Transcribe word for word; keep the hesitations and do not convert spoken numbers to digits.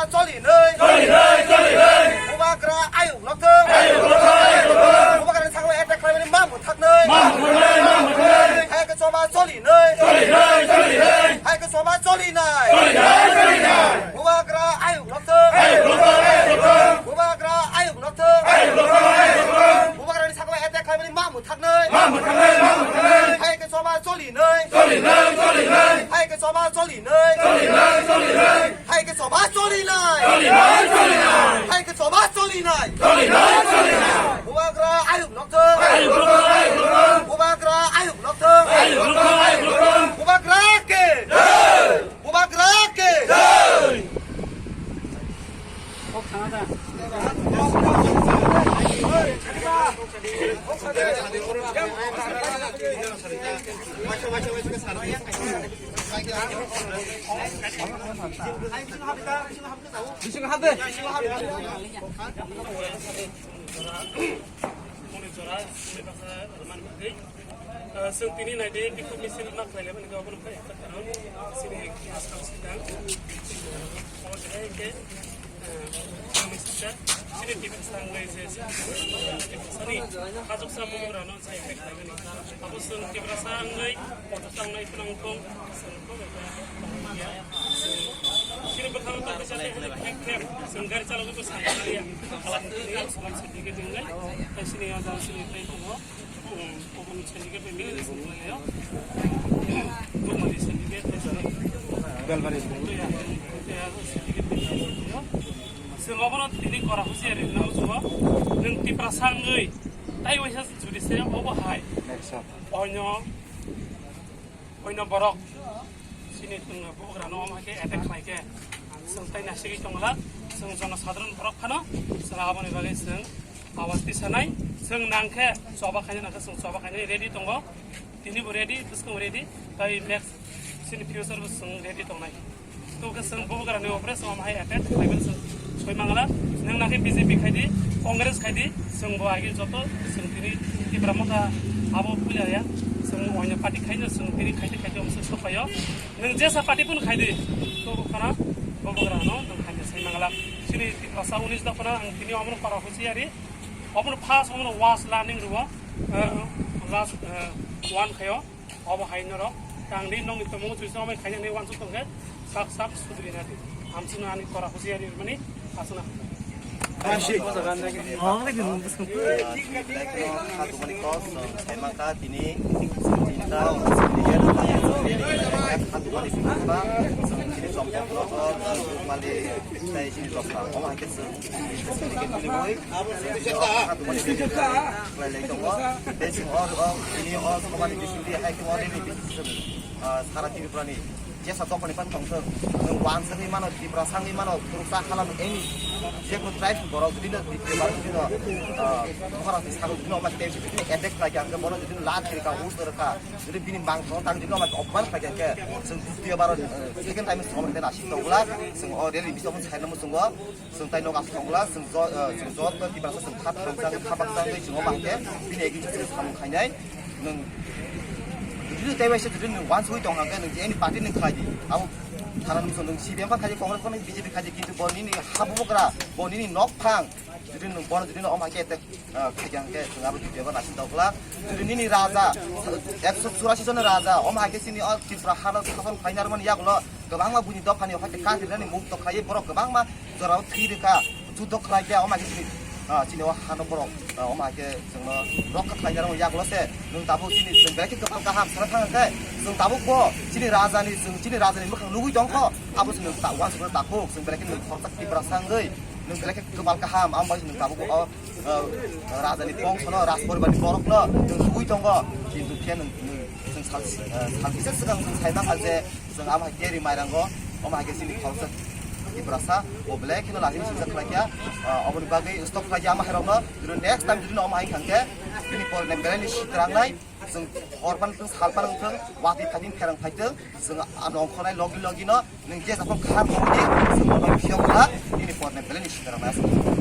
Choli nai. Choli nai, choli nai. Bubagra ayuk nokthung. Ayuk nokthung, ayuk nokthung. Bubagra ni sakno attack khlaimani ma mwthaknai. Ma mwthaknai, ma mwthaknai. Hai khe choba choli nai. Choli nai, choli nai. Hai khe choba choli nai. Choli nai, choli nai. Bubagra ayuk nokthung. Ayuk nokthung, ayuk nokthung. Bubagra ayuk nokthung. Ayuk nokthung, ayuk nokthung. Bubagra ni sakno attack khlaimani ma mwthaknai. Ma mwthaknai, ma mwthaknai. Hai khe choba choli nai. Choli nai, choli nai. Hai khe choba choli nai. Choli nai, choli nai. Hai khe choba choli nai. Choli nai, choli nai. Hai khe choba choli nai. Choli nai, choli nai. Bubagra ayuk nokthung. Ayuk nokthung, ayuk nokthung. Bubagra ayuk nokthung. Ayuk nokthung, ayuk nokthung. Bubagra ke. Jai. Bubagra ke. Jai. Moni jora, sini basa rwmani bagwi. Ah, chwng tini naidi bikhuk misil ma khlai laimani khe obono khe ekta karon. Chini ekta karon sidang. Omo khe hwnkhe, ah, chini sisa, chini Tiprasa wngwi je, chini hachuksa bubagrano. Abo chwng Tiprasa wngwi kotor tangnai phano wng tong, chwng tong eba tongya. Chini bwkhango tongwi chate hwnwi khek khek chwng gari chalogwi bo sai maliya. Hala tini sokam sindike tongnai, tei chini o jang chini tei tongo, um, obono sindike bai mili sindike laio. Bumali sindike tei chini Belbari. Tei abo sindike bai mili sindike. Chwng obono tini kora husiya rinani muchungo, nwng Tiprasa wngwi tei waisa judiciary obo hai. Next up. Oino, oino borok chini tongna bubagrano omo hai khe attack khlai khe, chwng tai nasigwi tongla, chwng jono sadharon borok phano, chwng aboni bagwi chwng awas tisanai, chwng nang khe choba khainai, nang khe chwng choba khainai ready tongo, tini bo ready, bwskang ready, tai next chini future bo chwng ready tongnai. Tubukhe chwng bubagrani operation omo hai attack khlaimani chwng soi mangla. Nwng nakhe B J P khaidi, Congress khaidi, chwng bo agi joto chwng tini Tipra Motha abo puila ya. Chwng oino party khaino chwng tini khaidi khaidi omo chwng sokphaio. Nwng jesa party phano khaidi, tubuk phano bubagrano nwng khaina sai mangla. Chini Tiprasa unis dophano ang tini omono para husiari. Omono first omono was learning rwo, eh, last, eh, one khaio. Obo hai norok tang di, nongni tongmung chuisa omo khaina ni wansuk tongkhe sak sak sudri na di. Amsino ani kora husiari mani asuna. Tini Khlai lai tongo. Tei chwng o, o, tini o, o, mani bisingtwi hai khe already bising, ah, sara Tripura ni jesa dophani phano tongthok. Nwng wansagwi mano, Tiprasa wngwi mano, Kuruksa halano any jekunu tribe ni borok jodi no, Tripura jodi no, ah, Maharashtra salo jodi no, omo tei jodi no attack khlai kha, hwnkhe bono jodi no lak kiri kha, us rwkha, jodi bini mangthong tang jodi no omo opman khlai kha, hwnkhe chwng dutiya baro, eh, second time chwng omo khe nasik tongla, chwng o rally bising saina muchungo. Chwng tai nok aswk tongla, chwng jo-, eh, chwng joto Tiprasa chwng kha thangchang, kha bakchangwi chwng omo hai khe bini against o chwng samung khainai. Nwng jodi tei bai se jodi nwng wansugwi tong hwnkhe nwng je ani party nwng khlai di. Abo thana nwng chwng C P M phan khaidi, Congress phan, B J P khaidi, kintu bo nini ha bubagra, bo nini nok phang, jodi nwng bono jodi nwng omo hai khe attack, eh, khaikha hwnkhe chwng abo B J P o naising tongla. Jodi nini raja, ekso churasi jona raja, omo hai khe chini o Tripura hano sason khlaina rwmani yagulo kwbangma buini dophani o hai khe katirnani mukto khlaiwi borok kwbangma jorao thwi rwkha, judo khlai khe, omo hai khe chini, ah, chini o hano borok, ah, omo hai khe chwngno rokha khlaina rwmani yagulo se nwng tabuk chini chwng belai khe kwtal kaham sana thang khe chwng tabuk bo chini rajani, chwng chini rajani mwkhang nugwi tongkho, abo se nwng ta-, uansukno takhuk chwng belai khe nwng khoroksa Tiprasa wngwi nwng belai khe kwtal kaham, amo bai se nwng tabuk o, ah, rajani bongsono, rajporibarni borokno nwng nugwi tongo, kintu khe nwng, nwng chwng sal, ah, salkisa swkang chwng sai mankha je, chwng amo hai khe ri mairango, omo hai khe chini khoroksa Tiprasa, bo belai kheno lahi swijak khlai kha, ah, oboni bagwi stop khlai kha amo hai rokno, jodi next time jodi no omo hai kha khe, bini pornai belai ni sitrangnai, chwng hor pan thung, sal pan thung, watwi phaithung, pherang phaithung, chwng ano ongkhornai logi logi no, nwng je jakhon kha tongdi, chwng bono phiyok kha, bini pornai belai ni sitrangnai aswk.